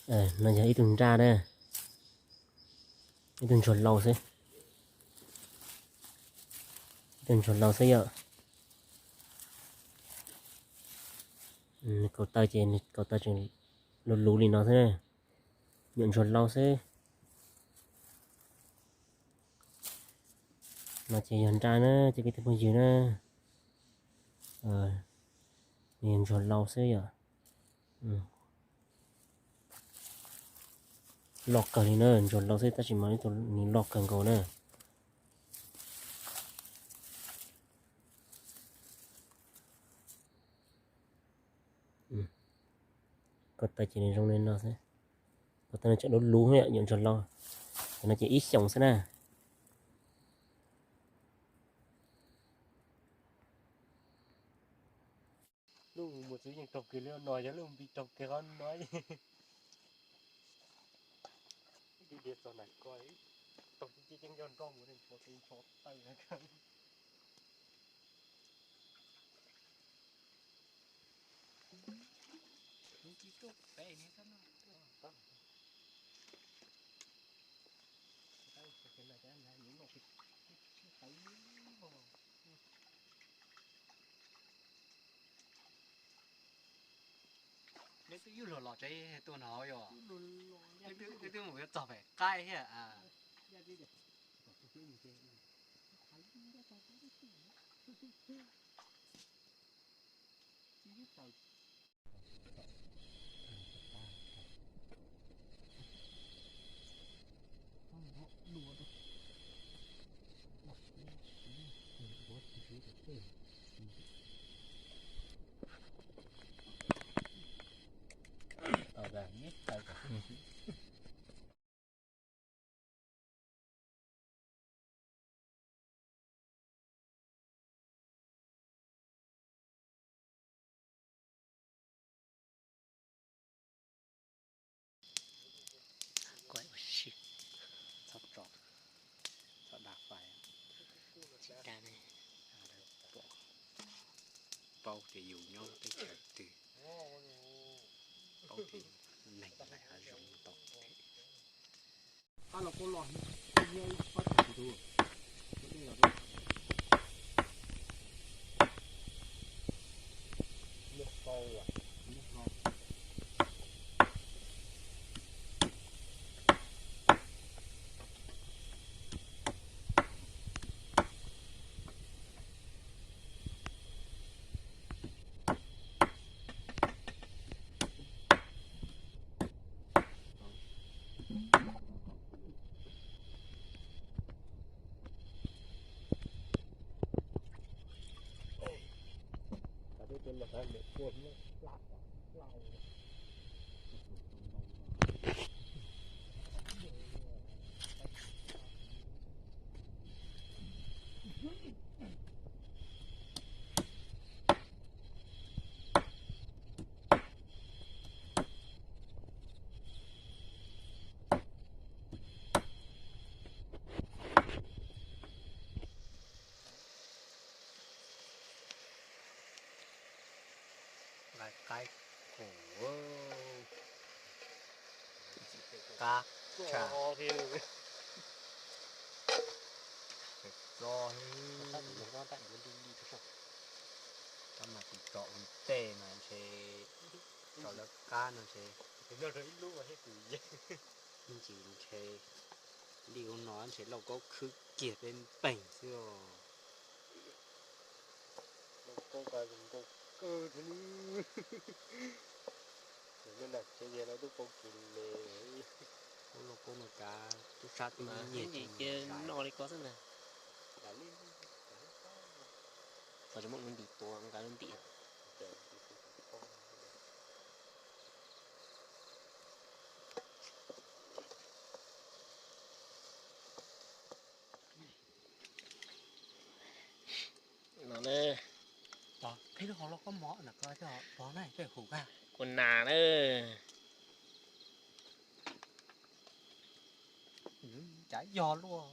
No yog ib tug nraj na, ib tug ntsuag lau xwb, ib tug ntsuag lau xwb yom. Nws kaus taw ces nws kaus taw tseem luv luv li no xwb na, nyuam ntsuag lau xwb. No ces yog nraj na cov kwv tij phooj ywg na, nws yog ntsuag lau xwb yom. Loj kawg li na, ntsuag lau xwb tab sis mas ib tug nws loj kawg nkaus na. Kaus taw ces nws zoo li no xwb. Kaus taw no tseem luv luv yom, nyuam ntsuag lau. Cov no ces ib xyoos xwb na. Lub mus txwv yeej raug kiag li no, yog lub npis raug kiag qhov no. Ib diav txog nram ko, tau ci ci ceeb nco nroj mus ntshua tus ntsho tawm. Neb twb yug luag los tsev tuaj no yom? Neb twb mus yuav txog pem qaib thiab. Txhob tso, txhob da fais, tsis da ne. Paub tias yus nyob teb chaws twg, paub tias neeg lawm hav zoov tau. Qaib qaib kuv, qab tshaj, tso, tab mas tsis tso ua ntej mas ntshe tso lawv qab no ntshe, ib ntsis ntshe li ua no ntshe lauj kaub khwb kiag peb npeeg xwb os. Lauj kaub no kav tub sab tub nyiag cia noj li ko xwb ntag. Txog tsis muaj lub ntim tua nqa lub ntim. No ne, kuv nas na. Cav yog luaj.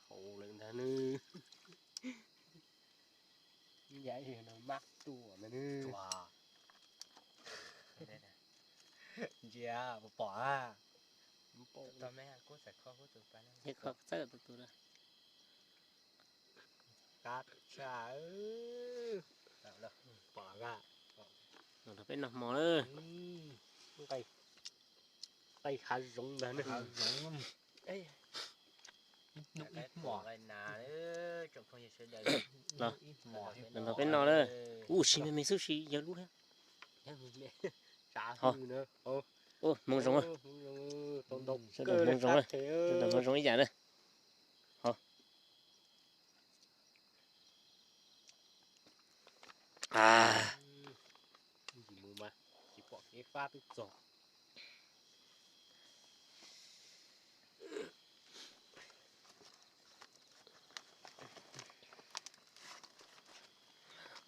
Hauv lawm ntag nws. Yam no mab tuam no. Ntsia pom pom a. Qab tshaj. Pom a. Los nrog peb noj hmo lawm. Nqaij hav zoov ntag. Los nrog peb noj lawm. Ua si me me xwb si yog lub thiab. Hmoov zoo, sawv daws hmoov zoo, sawv daws hmoov zoo ib yam na. Hov.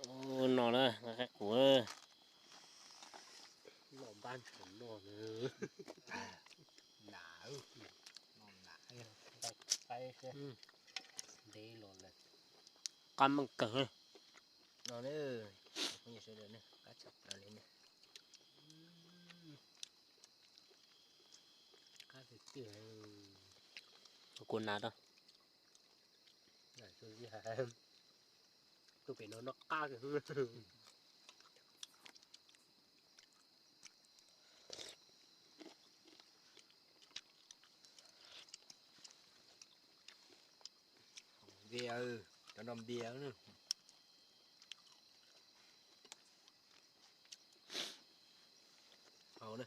Ua no na, nqa qaib qus. Noj npab ntshis noj na. Nam, noj nam, nqaij qaib, ntev los lawm. Qab meej kawg. No na, phooj ywg sawv daws na, qab tshaj plaws li na. Qab tiag tiag. Kuv nas rau. Tus pem no noj qab kawg. Npias, cov no npias. Haus na,